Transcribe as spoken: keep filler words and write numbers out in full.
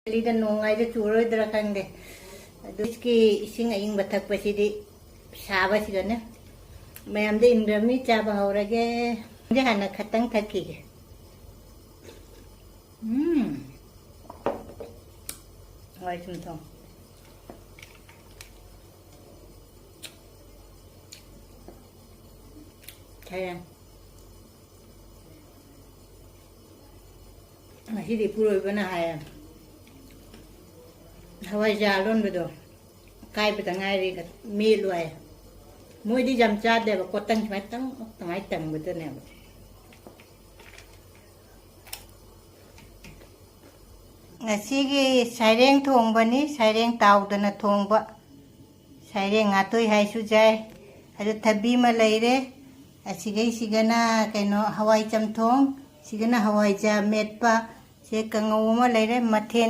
ꯗꯦꯜꯂꯤꯗ ꯅꯣꯡ ꯍꯥꯏꯗꯣ ꯆꯨꯔꯣꯏꯗ꯭ꯔꯥ ꯈꯪꯗꯦ꯫ ꯑꯗꯨ ꯏꯁꯤꯡ ꯑꯏꯪꯕ ꯊꯛꯄꯁꯤꯗꯤ ꯁꯥꯕꯁꯤꯒꯅꯦ꯫ ꯃꯌꯥꯝꯗ ꯏꯟꯗ꯭ꯔꯃꯤ ꯆꯥꯕ ꯍꯧꯔꯒꯦ꯫ ꯑꯩ ꯍꯥꯟꯅ ꯈꯇꯪ ꯊꯛꯈꯤꯒꯦ꯫ ꯎꯝ꯫ ꯍꯋꯥꯏ ꯆꯝꯊꯣꯡ꯫ ꯁꯥꯏꯔꯦꯟ꯫ ꯉꯁꯤꯗꯤ ꯏꯄꯨꯔꯣꯏꯕꯅ ꯍꯥꯏꯌꯦ, ꯍꯋꯥꯏꯖꯥꯔ ꯂꯣꯟꯕꯗꯣ ꯀꯥꯏꯕꯗ ꯉꯥꯏꯔꯤ, ꯃꯦꯠꯂꯨ ꯍꯥꯏ꯫ ꯃꯣꯏꯗꯤ ꯌꯥꯝ ꯆꯥꯗꯦꯕ, ꯀꯣꯇꯟ ꯁꯨꯃꯥꯏꯅ ꯇꯪ ꯇꯪꯉꯥꯏ ꯇꯪꯕꯗꯨꯅꯦꯕ꯫ ꯉꯁꯤꯒꯤ ꯁꯥꯏꯔꯦꯡ ꯊꯣꯡꯕꯅꯤ, ꯁꯥꯏꯔꯦꯡ ꯇꯥꯎꯗꯅ ꯊꯣꯡꯕ꯫ ꯁꯥꯏꯔꯦꯡ ꯉꯥꯇꯣꯏ ꯍꯥꯏꯁꯨ ꯌꯥꯏ꯫ ꯑꯗꯨ ꯊꯕꯤ ꯑꯃ ꯂꯩꯔꯦ꯫ ꯑꯁꯤꯒꯩꯁꯤꯒꯅ ꯀꯩꯅꯣ ꯍꯋꯥꯏ ꯆꯝꯊꯣꯡ, ꯁꯤꯒꯅ ꯍꯋꯥꯏꯖꯥꯔ ꯃꯦꯠꯄ, ꯁꯦ ꯀꯥꯡꯉꯧ ꯑꯃ ꯂꯩꯔꯦ꯫ ꯃꯊꯦꯜ